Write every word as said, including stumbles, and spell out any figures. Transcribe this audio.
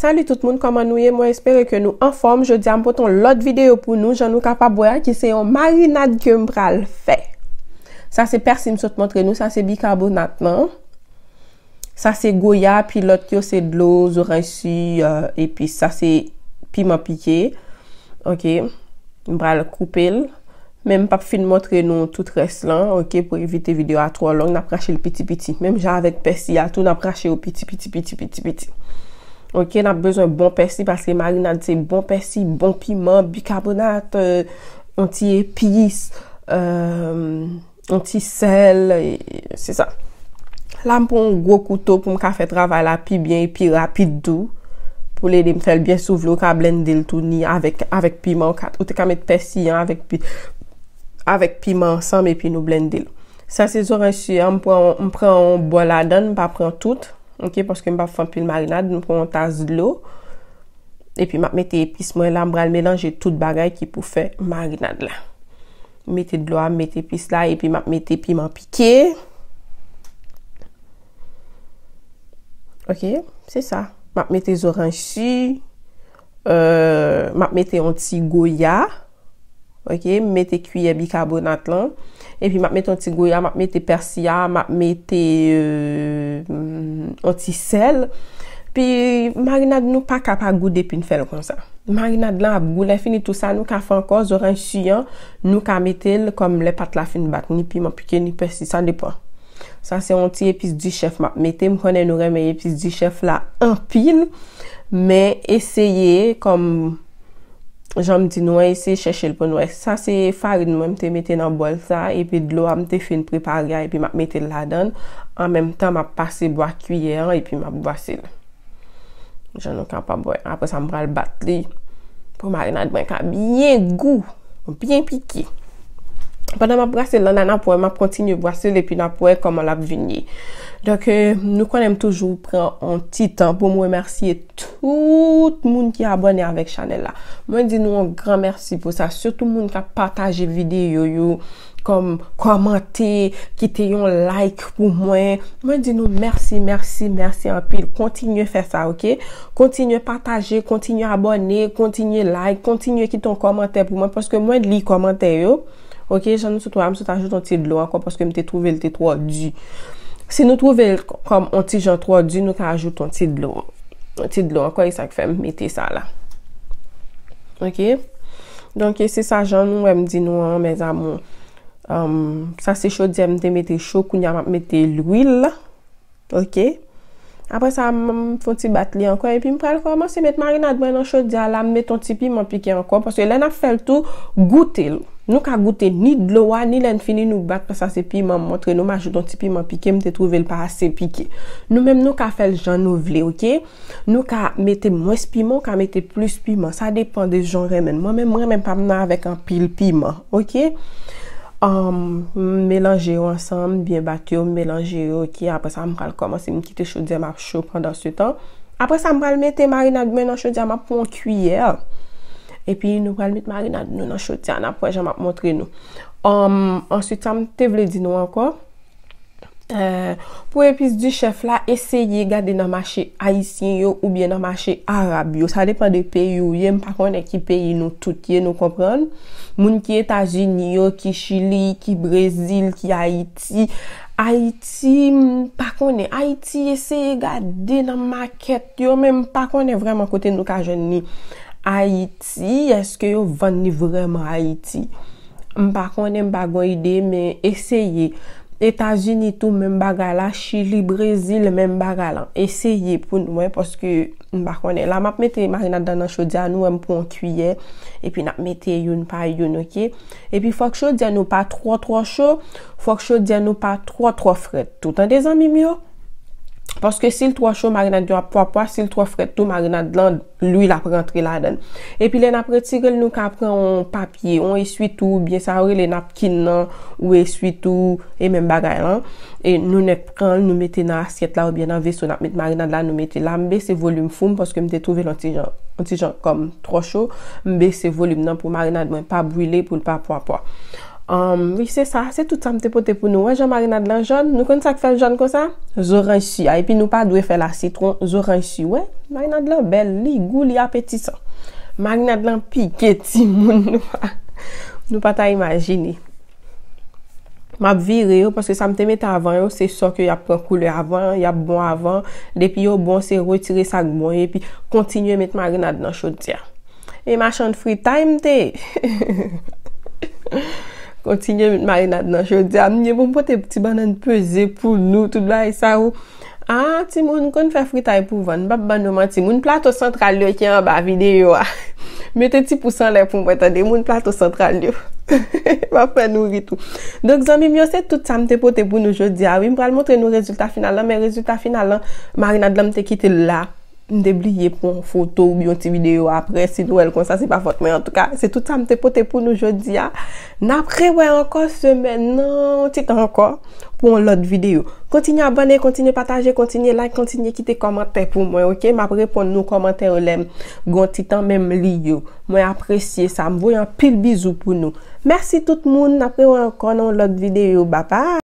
Salut tout moun, kòman nou ye? Mwen espere ke nou anfòm. Jodi a m pote yon lòt videyo pou nou, jan nou kapab wè a, ki se yon marinad ke m pral fè. Sa se pèsi m sot montre nou, sa se bikabonat lan. Sa se goya, pi lòt yo se dlo, zoranj si, euh, epi sa se piman pike. Ok, m pral koupe l. Men m p ap fin montre nou tout rès lan, ok, pou evite videyo a twò long, n ap rache l piti piti. Menm jan avèk pèsi a tou, n ap rache yo piti piti, piti piti, piti. Ok, n ap bezwen bon pèsi paske marinad se bon pèsi, bon piman, bikabonat, euh, yon ti epis, euh, yon ti sèl, e, se sa. La, m pran yon gwo kouto pou m ka fè travay la pi byen e pi rapid tou. Pou l ede m fè l byen souvle, ou ka blende l tou ni avèk, avèk piman, ou ka, ou te ka met pèsi an avèk pi, avèk piman ansanm epi nou blende l. Sa se zoranj si an, m pran, m pran yon bò ladan l, m pa pran tout, ok, paske m p ap fè anpil marinad, m pran yon tas dlo, epi m ap mete epis mwen la, m pral melanje tout bagay ki pou fè marinad la. M mete dlo a, m mete epis la, epi m ap mete piman pike. Ok, se sa. M ap mete zoranj si, euh, m ap mete yon ti goya. Ok, m mete kiyè bikabonat lan. Epi m ap mete yon ti goya, m ap mete pèsi a, m ap mete, euh, mm, yon ti sèl. Pi marinad nou pa ka pa gou depi n fè l konsa. Marinad lan ap gou. Lè fini tou sa, nou ka fè ankò zoranj si an, nou ka mete l kòm lè pat la fin bat, ni piman pike, ni pèsi, sa depan. Sa se yon ti epis di chèf m ap mete. M konnen nou renmen epis di chèf la anpil, men eseye kòm jan m di nou an, eseye chèche l pou nou wè. Sa se farin mwen m te mete nan bòl sa, epi dlo a m te fin prepare a, epi m ap mete l ladan l. An menm tan, m ap pase bwa kiyè an, epi m ap bwase l. Jan nou kapab wè. Apre sa, m pral bat li pou marinad mwen ka byen gou, byen pike. Pandan m ap bwase l lan, n ap wè, m ap kontinye bwase l, epi n ap wè kòman l ap vin ye. Donk, euh, nou konnen m toujou pran yon ti tan pou m remèsye tout moun ki abòne avèk chanèl la. Mwen di nou yon gran mèsi pou sa, sitou moun k ap pataje videyo yo, kòm, kòmante, kite yon like pou mwen. Mwen di nou mèsi, mèsi, mèsi anpil. Kontinye fè sa, ok? Kontinye pataje, kontinye abòne, kontinye like, kontinye kite yon kòmantè pou mwen, paske mwen li kòmantè yo. Ok, jan nou sot wè a, m sot ajoute yon ti dlo ankò paske m te twouve l te twò di. Si nou twouve l kòm yon ti jan twò di, nou ka ajoute yon ti dlo. Yon ti dlo ankò, e sa k fè m mete sa la. Ok? Donk, e se sa jan nou wè m di nou an, mes amours. Sa se chodyè m te mete cho, kounye a m ap mete lwil. Ok? Apre sa, m, m fè yon ti bat li ankò, epi m pral kòmanse met marinad mwen nan chodyè a la, m met yon ti piman pike ankò, paske lè n ap fè l tou, goute l. Nou ka goute ni dlo a, ni lè n fini nou bat, paske sa se piman m montre nou, m ajoute yon ti piman pike, m te twouve l pa ase pike. Nou menm, nou ka fè l jan nou vle, ok? Nou ka mete mwens piman, ou ka mete plis piman. Sa depan de jan w renmen l. Mwen menm, mwen renmen pa m nan avèk anpil piman, ok? Um, m melanje yo ansanm, byen bat yo, m melanje yo, ok? Apre sa, m pral kòmanse, m kite chodyè m ap cho pandan se tan. Apre sa, m pral mete marinad mwen nan chodyè, m ap pran yon kiyè. Epi, nou pral met marinad nou nan chodyè, n ap wè jan m ap montre nou. Um, answit, sa m te vle di nou ankò, Eh, pou epis di chèf la, eseye gade nan mache ayisyen yo oubyen nan mache arab yo. Sa depan de peyi ou ye, m pa konnen ki peyi nou tout ye, nou konprann. Moun ki Etazini yo, ki Chili, ki Brezil, ki Ayiti. Ayiti, m pa konnen. Ayiti, eseye gade nan makèt yo, men m pa konnen vrèman kote nou ka jwenn li. Ayiti, èske yo vann li vrèman Ayiti? M pa konnen, m pa gon ide, men eseye. Etazini tou, menm bagay la. Chili, Brezil, menm bagay la. Eseye pou nou wè, paske m pa konnen. La, m ap mete marinad la nan chodyè a, nou wè m pran yon kiyè, epi n ap mete youn pa youn, ok? Epi fòk chodyè nou pa twò, twò cho, fòk chodyè nou pa twò, twò frèt tou. Tande, zanmi m yo? Paske si l twò cho, marinad yo ap pwa pwa, si l twò frèt tou, marinad lan, lwil ap rantre ladan l. Epi lè n ap retire l, nou ka pran yon papye, yon eswitou, oubyen sa yo rele napkin nan, ou eswitou, e menm bagay lan. E nou nèk pran l, nou mete nan asyèt la, oubyen nan veso, n ap met marinad la, nou mete la. M bese volim fou m, paske m te twouve l yon ti jan, yon ti jan kòm twò cho. M bese volim nan pou marinad mwen pa brile, pou l pa pwa pwa. Um, wi, se sa, se tout sa m te pote pou nou. Wè jan marinad lan jòn, nou konn sa k fè l jòn konsa? Zoranj si a. Epi nou pa dwe fè l a sitwon, zoranj si. Wè, marinad lan bèl, li gou, li apetisan. Marinad lan pike timoun, nou pa, nou pa ta imajine. M ap vire yo, paske sa m te mete avan yo, se sòk yo, y ap pran koulè avan, y ap bon avan. Depi yo bon, se retire sa k bon yo, epi kontinye met marinad nan chodyè. E machann fritay m te. Kontinye met marinad nan chodyè. M gen pou m pote ti bannann peze pou nou, tout bagay sa yo. Ah, timoun, konn fè fritay pou vann. M p ap ban nou manti. Moun Plato Santral yo ki anba videyo a, mete ti pous anlè pou mwen, tande, moun Plato Santral yo. M ap fè nou ri tou. Donk, zanmi m yo, se tout sa m te pote pou nou jodi a. Wi, m pral montre nou rezilta final lan, men rezilta final lan, marinad lan, m te kite l la. M te bliye pran yon foto oubyen yon ti videyo apre. Si nou wè l konsa, se pa fòt mwen. Antouka, se tout sa m te pote pou nou jodi a. N ap rewè ankò semèn nan, yon ti tan ankò, pou yon lòt videyo. Kontinye abòne, kontinye pataje, kontinye like, kontinye kite kòmantè pou mwen, oke? M ap reponn nou kòmantè yo lè m gen yon ti tan, men m li yo. Mwen apresye sa. M voye anpil bizou pou nou. Mèsi tout moun. N ap rewè ankò nan yon lòt videyo. Babay!